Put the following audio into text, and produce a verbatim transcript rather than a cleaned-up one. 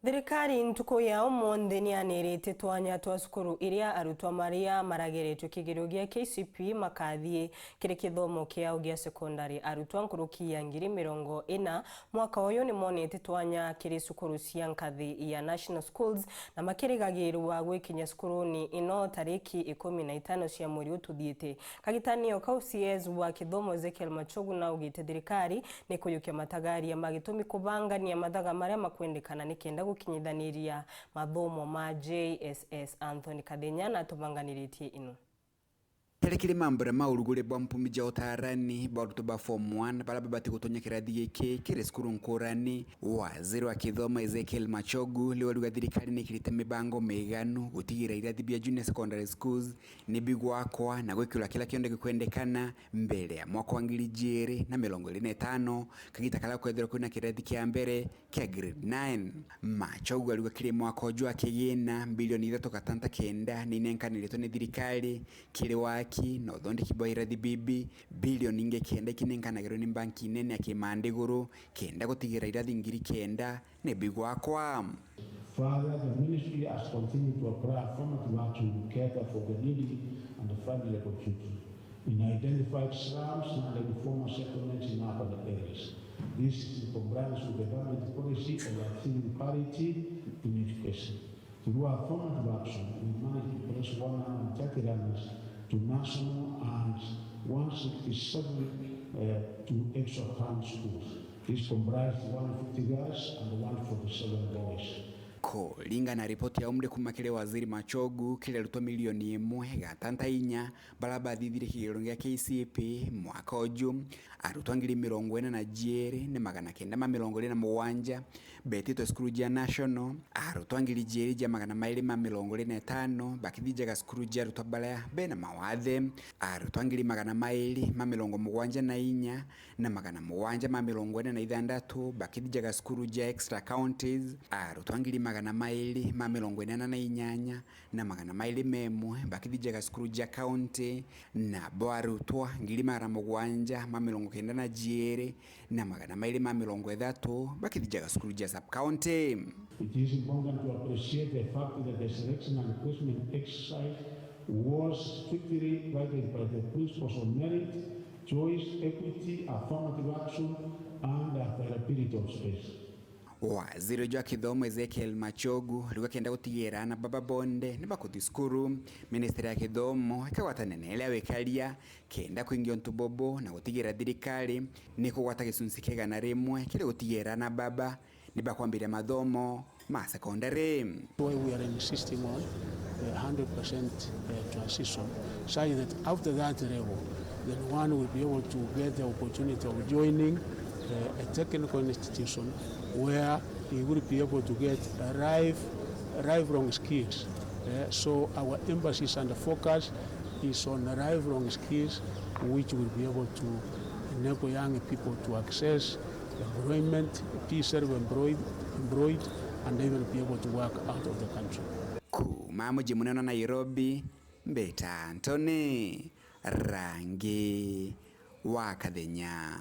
Thirikari ntuku ya umunthi nianirite twanya twa cukuru iria arutwa maria marageretwe kigerio gia K C P E makathii kiri kithomo kiao gia sekondari. Arutwa nkuruki ya ngiri mirongo ina mwaka uyu nimonete twanya kiri cukuru cia nkathi ya National Schools na makirigagirwa gwikinya cukuruni ino tariki ikumi na itano cia mweri ututhiite. Kagitani o kau, C S wa kithomo Ezekiel Machogu naugite thirikari ni kujukia matagaria ma gitumi kubangania mathaga maria makwendekana nikenda gukinyithaniria mathomo ma J S S. Anthony Kathenya natubanganiritie ino. Kiri kiri mambura ma uruguri bwa mpumi ja utarani bwa arutwa ba form one baria babati gutonya kirathi giki kiri cukuru nkurani, waziri wa kithomo Ezekiel Machogu riu ariuga thirikari nikirite mibango miganu gutigira irathi bia junior secondary schools ni bigwakwa na gwikirwa kila kionthe gikwendekana mbere ya mwaka wa ngiri ijiri na mirongo iri na itano, kagita karia kwethirwa kwina kirathi kia mbere kia grade nine. Machogu ariuga kiri mwaka uju wa kigina, bilioni ithatu gatanta kenda ni inenkaniritwe ni thirikari kiri waki na uthondeki bwa irathi bibi, bilioni ingi kenda ikinenkanagirwa ni mbanki nene ya kimandiguru kenda gutigira irathi ngiri kenda ni bigwakwa. Further, the ministry has continued to apply affirmative action to cater for the needy and the vulnerable children in identified slums and informal settlements in urban areas. This is in compliance with the government policy of achieving parity in education. Through affirmative action, we managed to place one hundred thirty learners to national and one sixty-seven, uh, to extra town schools. This comprised one fifty girls and one forty-seven boys. Kuringana na ripoti ya umri kuma kiri waziri Machogu, kiri arutwa milioni imwe gatanta inya baria bathithire kigerio gia K C P E mwaka uju, arutwa ngiri mirongo ina na jiiri ni magana kenda ma mirongo iri na mugwanja betitwe cukuru jia National, arutwa ngiri jiiri jia magana mairi ma mirongo iri na itano bakithijaga cukuru jia arutwa baria bena mawathe, arutwa ngiri magana mairi ma mirongo mugwanja na inya na magana mugwanja ma mirongo ina na ithandatu bakithijaga cukuru jia extra counties, arutwa ngiri magana mairi ma mirongo inana na inyanya na magana mairi memwe bakithijaga cukuru jia county, nabo arutwa ngiri magana mugwanja ma mirongo kenda na jiiri na magana mairi ma mirongo ithatu bakithijaga cukuru jia sub county. It is important to appreciate the fact that the selection and placement exercise was strictly guided by the principles of merit, choice, equity, affirmative action, and availability of space. Waziri jwa kithomo Ezekiel Machogu riu akenda gutigira aana baba bonthe ni bakuthi cukuru, ministry ya kithomo ikagwatania na iria wikaria kenda kwingia untu bubu na gutigira thirikari ni kugwata gicunci kia igana rimwe kiri gutigira aana baba ni bakwambiria mathomo ma secondary. Why we are insisting on a hundred percent, uh, transition, such that after that level, then one will be able to get the opportunity of joining, uh, a technical institution where he will be able to get a life, lifelong skills. Uh, so our emphasis and focus is on lifelong skills, which will be able to enable young people to access employment, be self-employed, employed, and even be able to work out of the country. Kuma muji munene wa Nairobi, mbita Anthony Rangi wa Kathenya.